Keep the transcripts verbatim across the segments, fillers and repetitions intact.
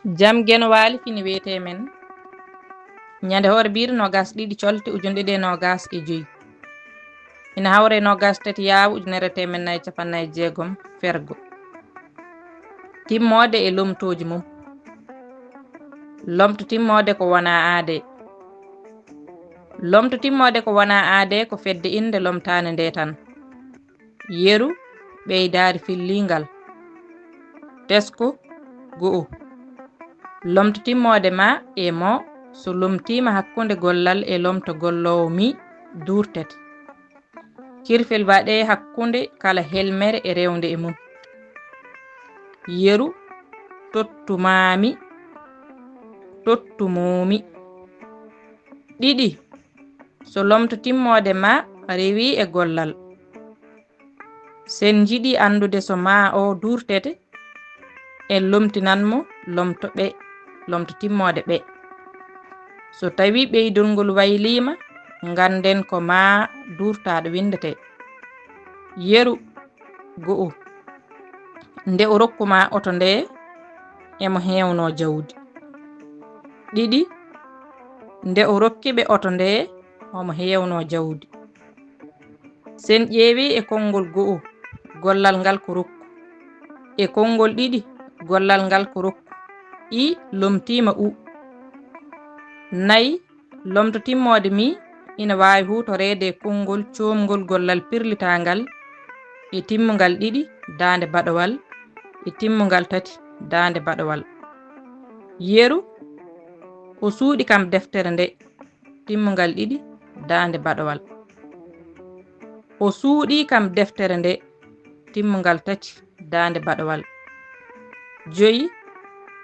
Jam Geno Waali fini wiyetee men. Ñande hoore biire noogas ɗiɗi colte ujunɗe ɗiɗi e noogas e joy. Ina hawre noogas tati yaawu ujunere teemen nayi capannayi jeegom fergo. Timmoode e lomtooji mum. Lomto timmoode ko wonaa aadee. Lomto timmoode ko wonaa aadee ko fedde innde lomtaande nde tan. Yeru, ɓeydaari felliingal. Tesko, go'o. Lomto timmoode ma e mo, so lomtiima hakkunde gollal e lomto golloowo mi, duurtete. Kirfel waɗee hakkunde kala helmere e rewnde e mum. Yeru, tottu maami, tottu moomi. Ɗiɗi, so lomto timmoode ma rewii e gollal. Sen njiɗi anndude so ma o duurtete, en lomtinan mo lomto ɓe, lomto timmoode ɓe. So tawii ɓeydol ngol wayliima, ngannden ko ma duurtaaɗo winndetee. Yeru, go'o. Nde o rokku ma oto nde, emo heewnoo jawdi. Ɗiɗi, nde o rokki ɓe oto nde, omo heewnoo jawdi. Sen ƴeewi e konngol go'o, gollal ngal ko rokku. E konngol ɗiɗi, gollal ngal ko rokku. I lomtiima u. Nayi, lomto timmoode mi ina waawi huutoreede e konngol coomngol gollal pirlitaangal e timmungal ɗiɗi daande baɗowal e timmungal tati daande baɗowal. Yeru, o suuɗi kam deftere nde, timmungal ɗiɗi daande baɗowal. O suuɗi kam deftere nde, timmungal tati daande baɗowal. Joyi,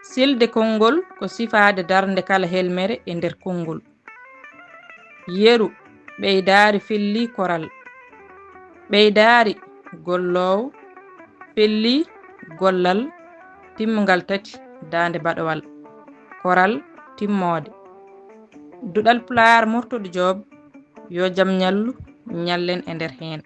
silde konngol ko sifaade darnde kala helmere e nder konngol. Yeru, ɓeydaari fellii koral. Ɓeydaari, golloowo, fellii, gollal, timmungal tati daande baɗowal. Koral, timmoode. Duɗal Pulaar Murtuɗo Joob, yo jam ñallu, ñallen e nder heen.